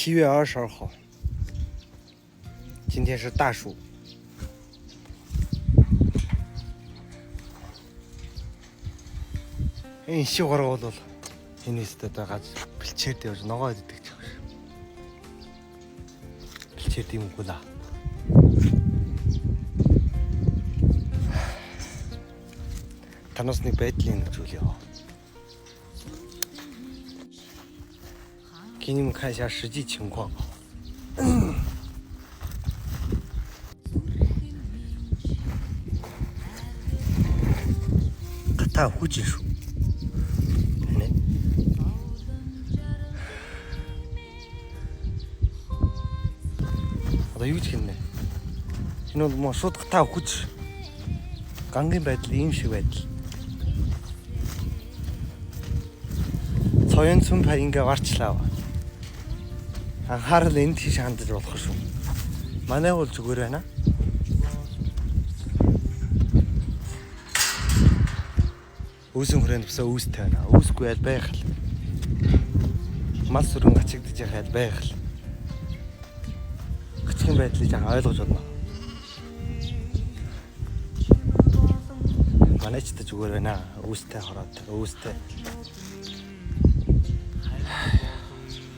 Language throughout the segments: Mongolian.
7月22号，今天是大暑。Энэ шиг гарга бол энэ өстө одоо газ бэлчээрд явж ногоо иддэг ч юм шиг. Бэлчээрд юм үгүй лээ. Танаас нэг байдлын зүйл яа. 给你们看一下实际情况。Гатаа хүч шүү. Нэ. Одоо юу ч хийнэ. Энэ бол мөн шууд гатаа хүч. Гангийн байдал ийм шиг байдал. Цоён цүн па ингээ варчлаа. Анхаарал энд тийш хандаж болох шүү. Манай бол зүгээр байна. Үүсэн хүрээнд бусаа үүстэй байна. Үүсгүй аль байх л. Мал сүрэн гачигдж явах аль байх л. Гачгийн байдлыг жаахан ойлгож байна. Манай ч та зүгээр байна. Үүстэй хороод, үүстэй.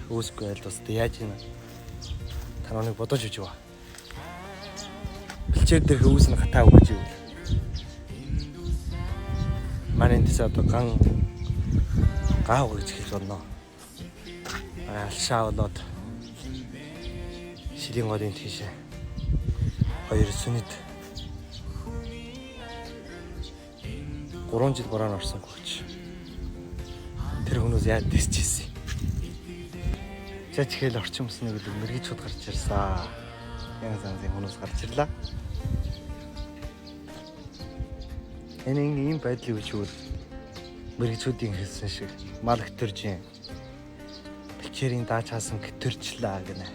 Үүсгүй аль бас яаж юм. Таныг бодож үж ба. Бэлчээр дээрх үүс нь гатаа өгч ивэл. Манай эндээс одоо ган гав гэж хэлж болно. Алшаа болоод шилийн голын тийшээ хоёр сүнэд 3 жил бороо орсон гооч. Тэр хүмүүс яаж дэсчихсэн. За чихэл орчин усны гөлөг мэрэгчүүд гарч ирсэн. Янз янзын хүмүүс гарч ирлээ. Энэ ийм байдлыг үживэл мэрэгчүүдийн хэлсэн шиг мал хөтөржин бэлчээрийн дааж хаасан гэтэрчлээ гинэ.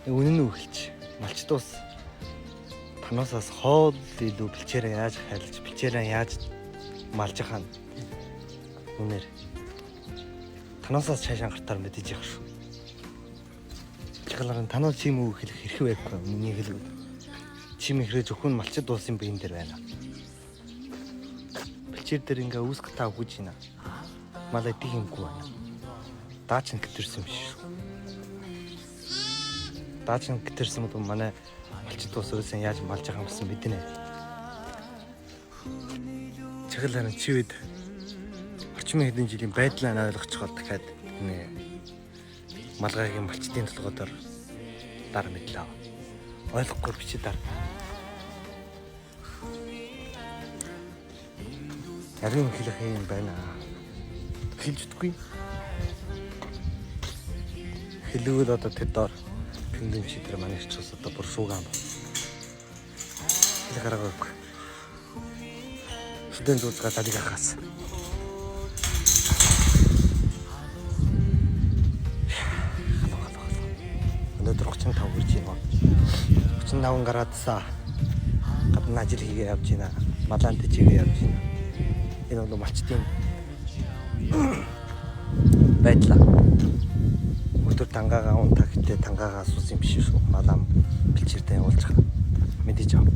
Үнэн нь үгэлч малчдуус танаасаас хоол илүү бэлчээрээ яаж хайлж бэлчээрээ яаж малж хаа үнээр танаасаас цаашаа гартаар мэдэж явах шүү. Чиглэлэн танаа чим үг хэлэх хэрэг байхгүй миний хэлбэл. Чим ихрээ зөвхөн малчид дуусын биен дээр байна. Бэлчээр дээр ингээ үүс гатаа өгч байна. Мал эдих юмгүй байна. Даач нь гэтэрсэн биш шүү. Даач нь гэтэрсэн бол манай малчид дуус өөрсөн яаж малж байгаа юм болсон мэднэ. Чиглэлэн чивэд орчмын хэдэн жилийн байдлаа ойлгочиход дахиад нэ малгайгийн малчдын толгойдор дар мэдлээ. Ойлгохгүй бичи дар. Ариун хэлэх юм байна. Хэлж үдгүй. Хэлүүл одоо тэр дор тэндэн чи тэр манай чус одоо бүр шуугаан. Хэлэх аргагүй. Шүдэн зүүцгаа талыг хахаас. Өнөөдөр 35 хүрж байна. 35 градусаа гадна ажил хийгээ явж байна. Малаан тэжээгээ явж байна. Энэ бол малчдын байдлаа. Өдөр тангаага унтаа гэтээ тангаага асуусан юм биш шүү. Малаан бэлчээртэй явуулж байгаа. Мэдээж ав.